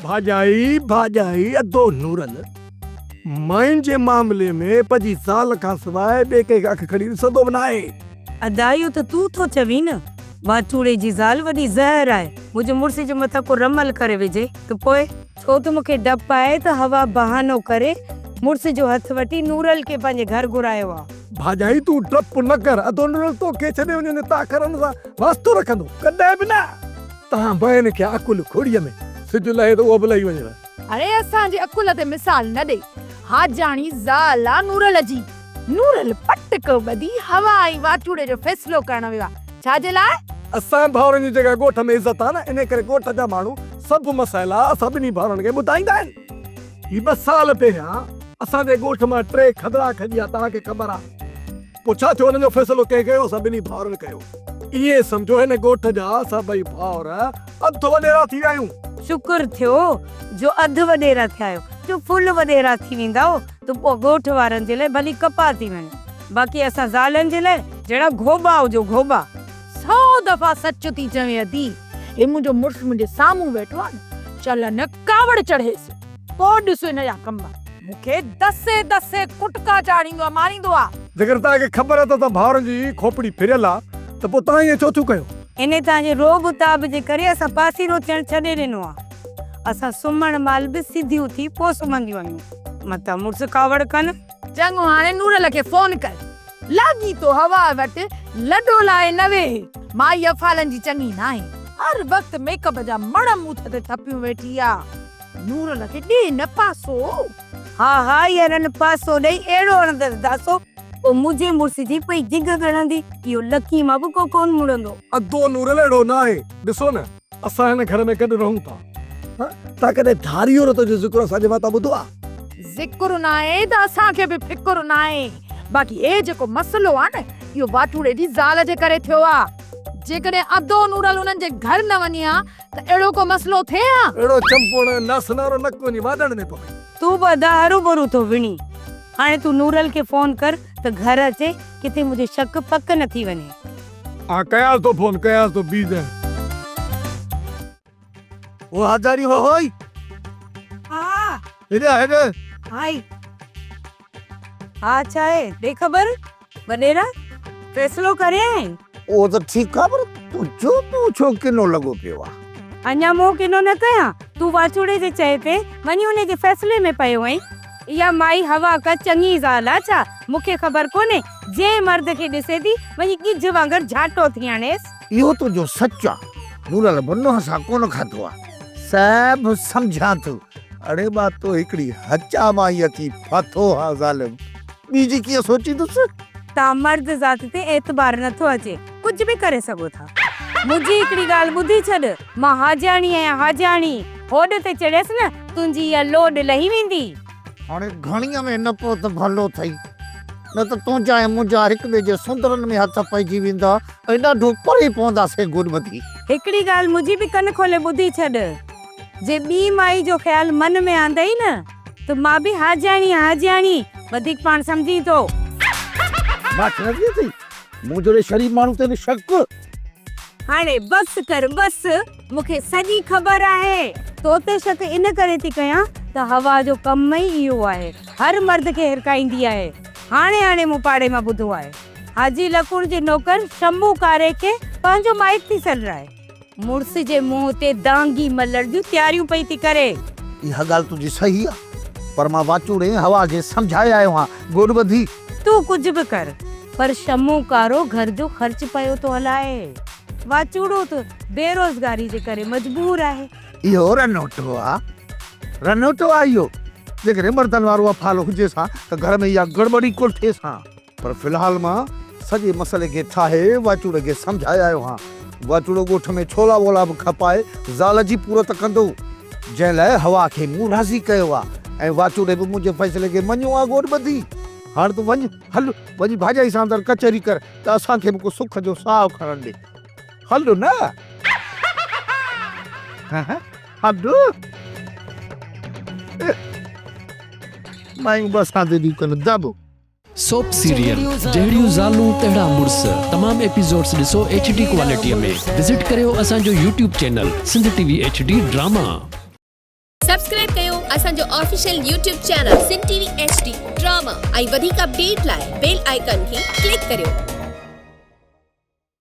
ڀاڄائي ڀاڄائي ادو نورل ماين جي معاملي ۾ پنهنجي زال کان سواء ٻئي ڪنهن کي اک کڻي ڏسندو به ناهي. ادا اهو ته تون ٿو چوين نه. واچوڙي جي زال وڏي زهر آهي. منهنجي مڙس جي مٿان ڪو رمل ڪري وجهي ته پوء؟ ڇو ته مون کي ڊپ آهي ته هوا بهانو ڪري مڙس جو هٿ وٺي نورل کي پنهنجي گهر گهرايو آ. ڀاڄائي تون ڊپ نه ڪر، ادو نورل توکي ڇڏي وڃي ان تاخرن سان واسطو رکندو؟ ڪڏهن به نه. تان بهن کي عقل کوڙيء ۾، سج لهي ته اهو به لهي وڃيو. اڙي اسان جي عقل تي مثال نه ڏي، حاجاڻي زال آ نورل جي. نورل پٽڪو ٻڌي هوا ۽ واچوڙي جو فيصلو ڪرڻ ويو آ، ڇا جي لاء؟ اسان ڀائرن جي جيڪا ڳوٺ ۾ عزت آ نه، انهي ڪري ڳوٺ جا ماڻهو سڀ مسئلا اسان ٻنهي ڀائرن کي ٻڌائيندا آهن. هي ٻه سال پهريان اسان جي ڳوٺ مان ٽي کدڙا کڄي آ، توهان کي خبر آ. پوء ڇا ٿيو؟ ان جو فيصلو ڪنهن ڪيو؟ اسان ٻنهي ڀائرن ڪيو. ائين سمجهو هن ڳوٺ جا اسان ٻئي ڀائر اڌ وڏيرا ٿي ويا آهيون. شڪر ٿيو جو اڌ وڏيرا ٿيا آهيو، جو فل وڏيرا ٿي ويندائو ته پوء ڳوٺ وارن جي لاء ڀلي ڪپاهه ٿي وڃي، باقي اسان زالن جي لاء جهڙا گهوٻا هجو گهوٻا. سو دفعا سچ ٿي چوين ادي، هي منهنجو مڙس منهنجي سامهون ويٺو آهي نه، چل نه ڪاوڙ چڙهيس، پوء ڏس هن جا ڪم. مون کي دسي دسي ڪٽڪا چاڙهيندو آ، ماريندو آ. جيڪڏهن توهان کي خبر آهي ته اسان ڀائرن جي کوپڙي ڦريل آ ته پوء توهان ائين ڇو ٿيون ڪيو؟ انهي توهان جي رعب تاب جي ڪري اسان پاسيرو ٿيڻ ڇڏي ڏنو آ. اسان سمهڻ مهل به سڌيون ٿي پوء سمهنديون آهيون. متان مڙس ڪاوڙ ڪن. چڱو هاڻي نورل کي فون ڪر. لاڳيتو هوا وٽ لڏو لائي نه ويهه. مائي افعالن جي چڱي ناهي. هر وقت ميڪ اپ جا مڻ منهن تي ٿپيون ويٺي آ. نورل کي ڏي نه پاسو. ها ها اها رن پاسو ڏئي اهڙو هڻندس داسو. پوء منهنجي مڙس جي پئي ڊگهه ڳڻندي. اهو لڪي مان به ڪو ڪونه مڙندو. ادو نورل اهڙو ناهي. ڏسو نه اسان هن گهر ۾ گڏ رهون ٿا. ها توهان ڪڏهن ڌاري عورت جو ذڪر اسان جي واتان ٻڌو آ؟ ذڪر ناهي ته اسان کي به فڪر ناهي. باقي هي جيڪو مسئلو آ نه اهو واٽوڙي جي زال جي ڪري ٿيو آ. جيڪڏهن ادو نورل انهن جي گهر نه وڃي ها ته اهڙو ڪو مسئلو ٿئي ها؟ اهڙو چمپوڻ ۽ ناسنارو نڪ وڃي واڏڻ ۾ پوي. تون به ادا هروڀرو ٿو وڻين. هاڻي تون نورل کي فون ڪر ته گهر اچي، ڪٿي منهنجو شڪ پڪ نه ٿي وڃي. ها ڪيانس ٿو فون، ڪيانس ٿو بيهه. او هزاري هو هوئي. ها. هيڏي آ هيڏي. آئي. ها ڇا آهي ڏي خبر وڏيرا فيصلو ڪري آئين. اهو ته ٺيڪ آ پر تنهنجو منهن ڇو ڪنو لڳو پيو آ. اڃا منهن ڪنو نه ڪيان تون واچوڙي جي چئي تي وڃي ان جي فيصلي ۾ پيو آهين. اها مائي حوا ڪا چڱي زال آ ڇا مون کي خبر ڪونهي جنهن مرد کي ڏسي ٿي وڃي ڳجهه وانگر جهاٽو ٿي هڻيس. اهو تنهنجو سچ آ نورل به ننهن سان ڪونه کاڌو آ. سڀ سمجهان ٿو. اڙي مان تو هڪڙي هچا مان ئي اچي ڦاٿو هان ظالم. ٻي جي ڪيئن سوچيندس. تان مرد ذات تي اعتبار نٿو اچي. ڪجهه به ڪري سگهو ٿا. منهنجي هڪڙي ڳالهه ٻڌي ڇڏ. مان حاجياڻي آهيان حاجياڻي. هوڏ تي چڙهيس نه تنهنجي اها لوڏ لهي ويندي. هاڻي گهڻيء ۾ نه پئو ته ڀلو ٿئي. نه ته تنهنجا ۽ منهنجا هڪ ٻئي جي سندرن ۾ هٿ پئجي ويندا ۽ ڏاڍو پري پونداسين گڏ ٻڌي. هڪڙي ڳالهه منهنجي به ڪن کولي ٻڌي ڇڏ. جي ٻي مائي جو خيال من ۾ آندئي نه ته مان به حاجياڻي حاجياڻي وڌيڪ پاڻ سمجهين ٿو. ماٺ نه ٿي اٿئي؟ مون جهڙي شريف ماڻهو تي به شڪ؟ هاڻي بس ڪر بس، مون کي سڄي خبر آهي. تو تي شڪ ان ڪري ٿي ڪيان ته حوا جو ڪم ئي اهو آهي، هر مرد کي هرکائيندي آهي. هاڻي هاڻي مون پاڙي مان ٻڌو آهي. حاجي لڪوڻ جي نوڪر شمبو ڪاري کي پنهنجو مائٽ ٿي سڏرائي. مڙس جي منهن تي دانگي ملڻ جون تياريون پئي ٿي ڪري. اها ڳالهه تنهنجي صحيح آ، پر مان واچوڙي حوا کي سمجهائي آيو آهيان، گوڏ ٻڌي. تون ڪجهه به ڪر، پر شمو ڪارو گهر جو خرچ پيو ٿو هلائي. واچوڙو ته بيروزگاري جي ڪري مجبور آهي. اهو رنوٽو آ، رنوٽو آ اهو. جيڪڏهن مردن وارو افعال هجيس ها ته گهر ۾ اها گڙٻڙ ئي ڪونه ٿئيس ها. پر في الحال مان سڄي مسئلي کي ٺاهي واچوڙي کي سمجهائي آيو آهيان. واچوڙو ڳوٺ ۾ ڇولا وولا به کپائي زال جي پورت ڪندو، جنهن لاء حوا کي مون راضي ڪيو آ ۽ واچوڙي به منهنجي فيصلي کي مڃيو آ گوڏ ٻڌي. هاڻ تون وڃ، هل، وڃي ڀاڄائي سان اندر ڪچهري ڪر ته اسان کي به ڪو سک جو ساهه کڻڻ ڏي. هل نه. هل. مايون به اسان تي ٿيون ڪن دٻ. سوپ سيريل جهڙيون زالون تهڙا مڙس تمام ايپيسوڊس ڏسو ايڇ ڊي ڪوالٽي ۾ وزٽ ڪريو اسان جو YouTube channel Sindh T V H D drama. Subscribe ڪيو اسان جو official YouTube channel Sindh T V H D drama ۽ وڌيڪ اپڊيٽ لاء بيل آئيڪان کي ڪلڪ ڪريو.